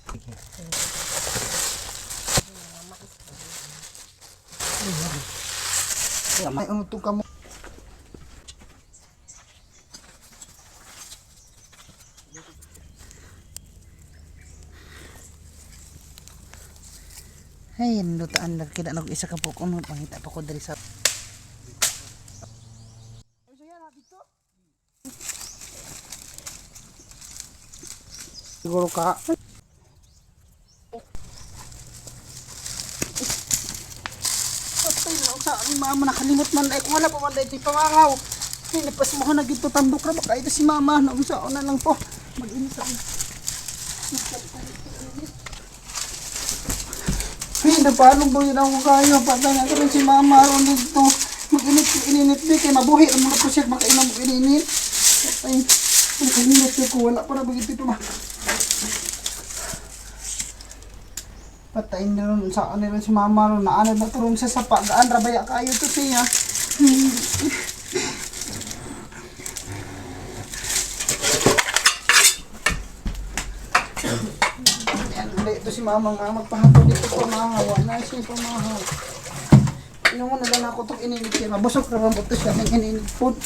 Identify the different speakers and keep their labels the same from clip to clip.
Speaker 1: Ay, ano to kamo? Ay, lutaan na kita nag isa ka po kuno pangita pa ko diri sa. Siguro ka. Patay na sa ni mama, nakalimot man ay kung wala pa man dahil pamahaw. Ay, napas mo na gito tambok ra baka ito si mama na unsa na lang po. Mag-init ako. Ay, napalong ba yun ako kayo? Patay na rin si mama aron dito. Mag-init ininit di kay mabuhi ang mga po siya makainom og ininit. Ay, nakalimot ko wala pa na bagiti pa ma. Patayin na ron sa ano rin si mama ron na ano na to ron siya sa pagaan rabaya kayo to siya. Yan, hindi ito si mama nga magpahatod dito pamahaw. Na siya pamahaw. Ino mo na lang ako itong ininit siya. Mabusok na ba ito siya ng ininit food.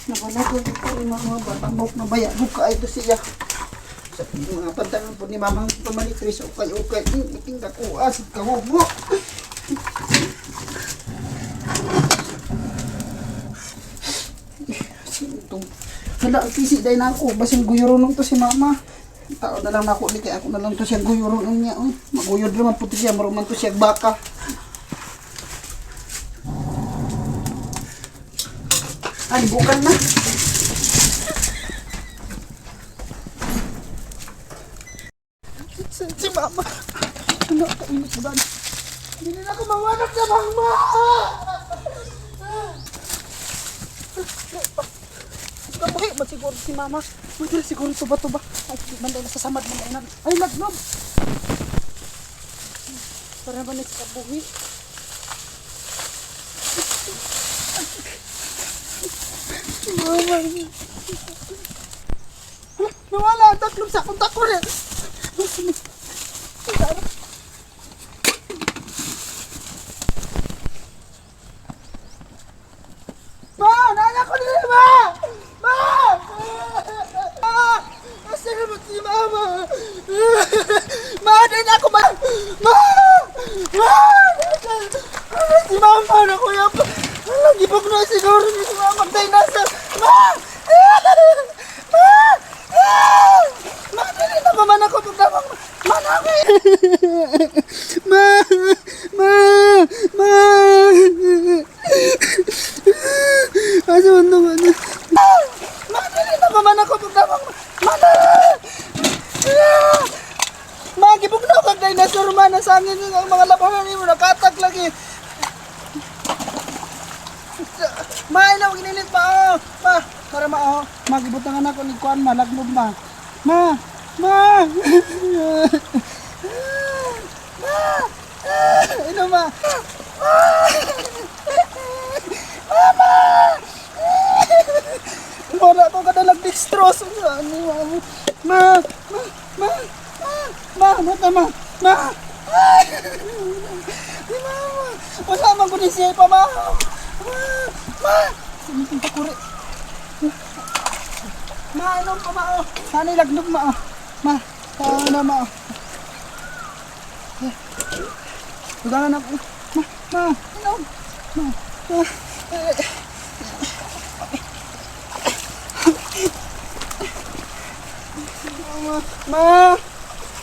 Speaker 1: Nakalakot ko yung mga batang na baya. Buka ito siya. Sa mga pantangan po ni Mama pamalit rin sa ukay-ukay. Iting kakuha sa kahubo. Sintong. Hala, ang kisi dahil na ako. Basin guyuro nung to si Mama. Tao na lang ako ni kaya ako na lang to siya guyuro nung niya. Oh. Maguyod naman po to siya. Maruman to siya baka. Ay, bukan na. Si Mama. Ano, kainit ba? Hindi na ako mawanag sa mama! Kabuhi ba siguro si Mama? Uy, dili siguro tuba-tuba. Ay, di man dahil sa samad man dahil. Ay, lagnob! Para ba na sa kabuhi? Si Mama. Hala, nawala ang taklog sa akong takore. Ma! Naalala ko nila, Ma! Ma! Ma! Asa naman si Mama? Ma! Dahil ako, Ma! Ma! Ma! Ano si Mama na kuya? Ano, gibog na siguro ni si Mama. Dahil nasa... Ma! Ma! Ma! Dali na man ako pagdamang... Ma! Na ako eh! Ma! Ma! Ma! Asa man to man? Ma, dali na pa man ako pagdamang. Ma, na! Ma, gibugnaw kag dinosaur man nasa angin ang mga labanan nimo nakatag lagi. Ma, ilaw gininit pa oh. Ma, para ma oh. Ma, gibutangan ako ni kuan ma, lagnog ma. Ma, ma. Ma. Ino ma. Ma. Mama! Wala ko kadalag dextrose. Ano, mama? Ma! Ma! Ma! Ma! Ma! Ma! Ma! Ma! Ay! Di mama! Wala man ko ni siya pa, ma! Ma! Ma! Sinitin pa kuri. Ma, ano pa, ma? Oh. Sana ilagnog, ma. Oh. Ma, sana, ma. Oh. Tugangan ako. Ma, ma, ano? Ma, ma. Eh. Ma,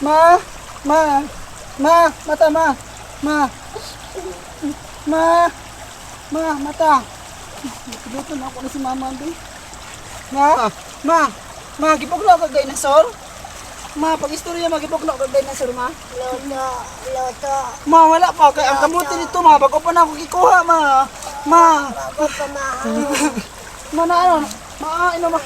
Speaker 1: ma, ma, ma, mata, ma, ma, ma, ma, mata. Nakiluto na ako na si mama doon. Ma, ma, ma, gipugno kag dinosaur. Ma, pag istorya ma, gipugno kag dinosaur, ma.
Speaker 2: Loto, loto.
Speaker 1: Ma, wala pa. Kay ang kamuti nito, ma. Bago pa na ako gikuha, ma. Ma,
Speaker 2: Bago pamahaw.
Speaker 1: ma na ano, ma, ino ma.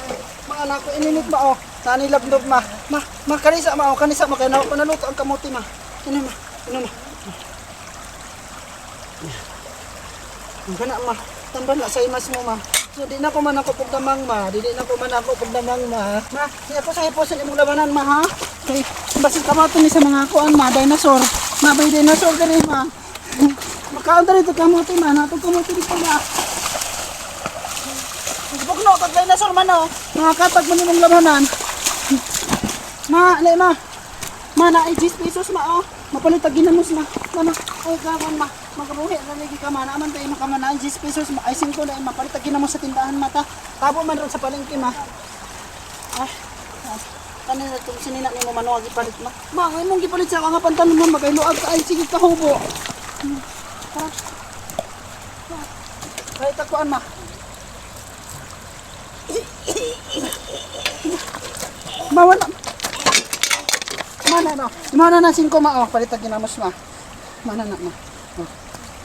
Speaker 1: Ma, anak ko ininit ma, oh. Nani lagnog, ma. Ma, ma, kanisa, ma, oh. Kanisa, ma. Kaya na ako naluto ang kamuti, ma. Ino, ma. Ino, ma. Ang kana, ma. Tambal na sa imas mo, ma. So di na ko man ako pugdamang, ma. Di na ko man ako pugdamang, ma. Ma, di ako sa hipos sa imong labanan, ma, ha. Kay basin kamato ni sa mga kuan, ma, dinosaur. Ma, may dinosaur diri, ma. Makaon diri to kamote, ma. Natong kamote dito, ma. Bugno kag dinosaur man oh. Mga katag man imong labanan. Ma, alay, ma. Ma, na ay 10 pesos, ma, oh. Mapalit ang ginamos, ma. Ma, ma. Ay, gawon, ma. Magabuhi, lalagi ka, ma. Naaman tayo makama na ay 10 pesos, ma. Ay, 5 na, ay, mapalit ang ginamos sa tindahan, mata. Tabo man ron sa palengke, ma. Ay, ay. Kanina itong sinina ni mo mano ang gipalit, ma. Ma, ang imong gipalit sa ako nga pantalon mo, magayluag ka. Ay, sige ka, hubo. Tara. Kahit takuan, ma. Ma, wala. Mana no. Mana na singko, ma, oh, palit ang ginamos, ma. Mana na, ma. Oh.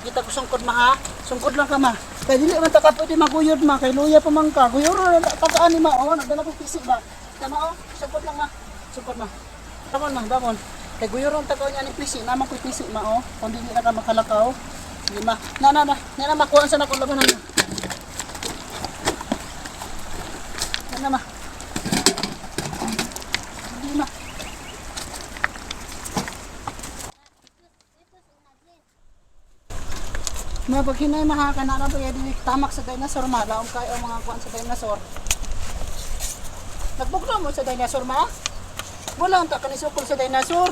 Speaker 1: Kita ko sungkod, ma, ha. Sungkod lang ka, ma. Kay dili man ta ka pwede maguyod, ma, kay luya pa man ka. Guyod ra na ta ka ani, ma. Oh, nagdala ko pisi ba. Tama oh. Sungkod lang, ma. Sungkod, ma. Bangon, ma, bangon. Kay guyod ta ka niya ni pisi, naman ko pisi, ma, oh. Kung dili na ka makalakaw. Sige, ma. Na na na. Na na makuha sa nako labanan, ma. Na na, ma. Sige, ma. Mga paghinay mahaka na pa dili tamak sa dinosaur, ma, laom kayo ang mga kuan sa dinosaur. Nagbugno mo sa dinosaur, ma? Wala ang ta kanisukol sa dinosaur.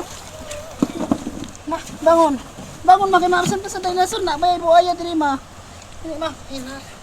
Speaker 1: Ma, bangon. Bangon ma kay maabsent pa sa dinosaur na may buaya diri, ma. Dili, ma. Ina.